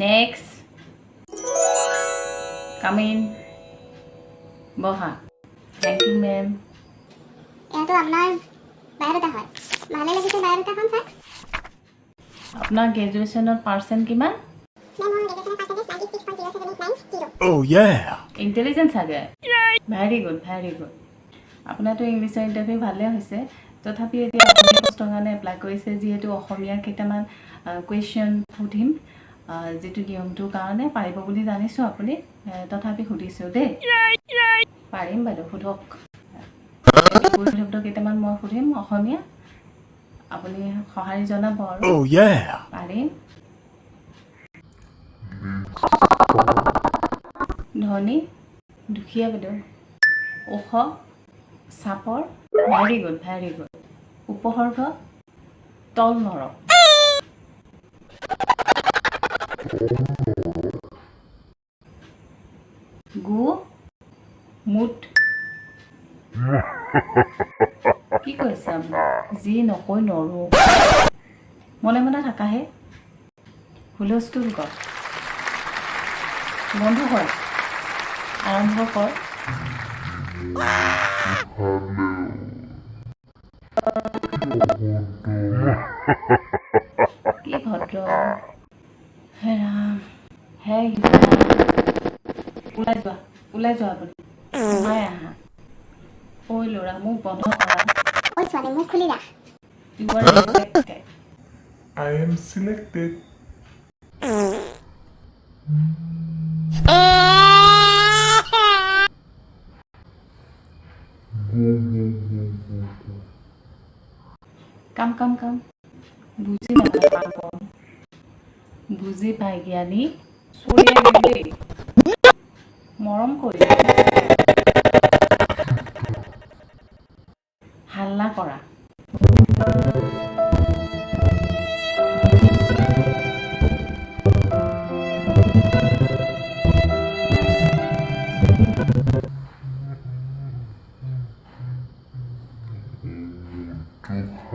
Next, come in. বহা। Thank you, ma'am. এইটো আপোনাৰ বায়'ডাটা হয়। ভালে লাগিছে বায়'ডাটাখন চাই। আপোনাৰ গ্ৰেজুৱেশ্যনত পাৰ্চেণ্ট কিমান? মেম, মোৰ গ্ৰেজুৱেশ্যনৰ percentage 96.07890। Oh yeah! Intelligent চাগে। Very good, very good. আপোনাৰতো ইংলিছৰ ইণ্টাৰভিউ ভালেই হৈছে। তথাপি এতিয়া আপুনি পষ্টৰ কাৰণে এপ্লাই কৰিছে যিহেতু অসমীয়া কেইটামান কুৱেশ্যন সুধিম, যিটো নিয়মটোৰ কাৰণে পাৰিব বুলি জানিছোঁ আপুনি, তথাপি সুধিছোঁ দেই। পাৰিম বাইদেউ, সোধক। শব্দ কেইটামান মই সুধিম অসমীয়া, আপুনি সঁহাৰি জনাব আৰু। Oh yeah! পাৰিম। ধনী, দুখীয়া বাইদেউ। ওখ, চাপৰ। Very good, very good. উপসৰ্গ, তল নৰক। গু মুত। কি কৈছে আপুনি? যি নকৈ নৰো। মনে মনে থাকাহে। হুলস্থুল কৰ, বন্ধ কৰ, আৰম্ভ কৰ। কি ভদ্ৰ! হে ৰাম, হে সীতা! ওলাই যোৱা, ওলাই যোৱা। আপুনি সোমাই আহা। ঐ ল'ৰা, মোক বন্ধ কৰা। ঐ ছোৱালী, মোক খুলি ৰাখ। You are rejected. I am selected. কাম কাম কাম। বুজি নাপায়, কাম কৰ। বুজি পায় জ্ঞানী। চৰিয়াই দিম দেই। মৰম কৰি হাল্লা কৰা। খালে, খালে।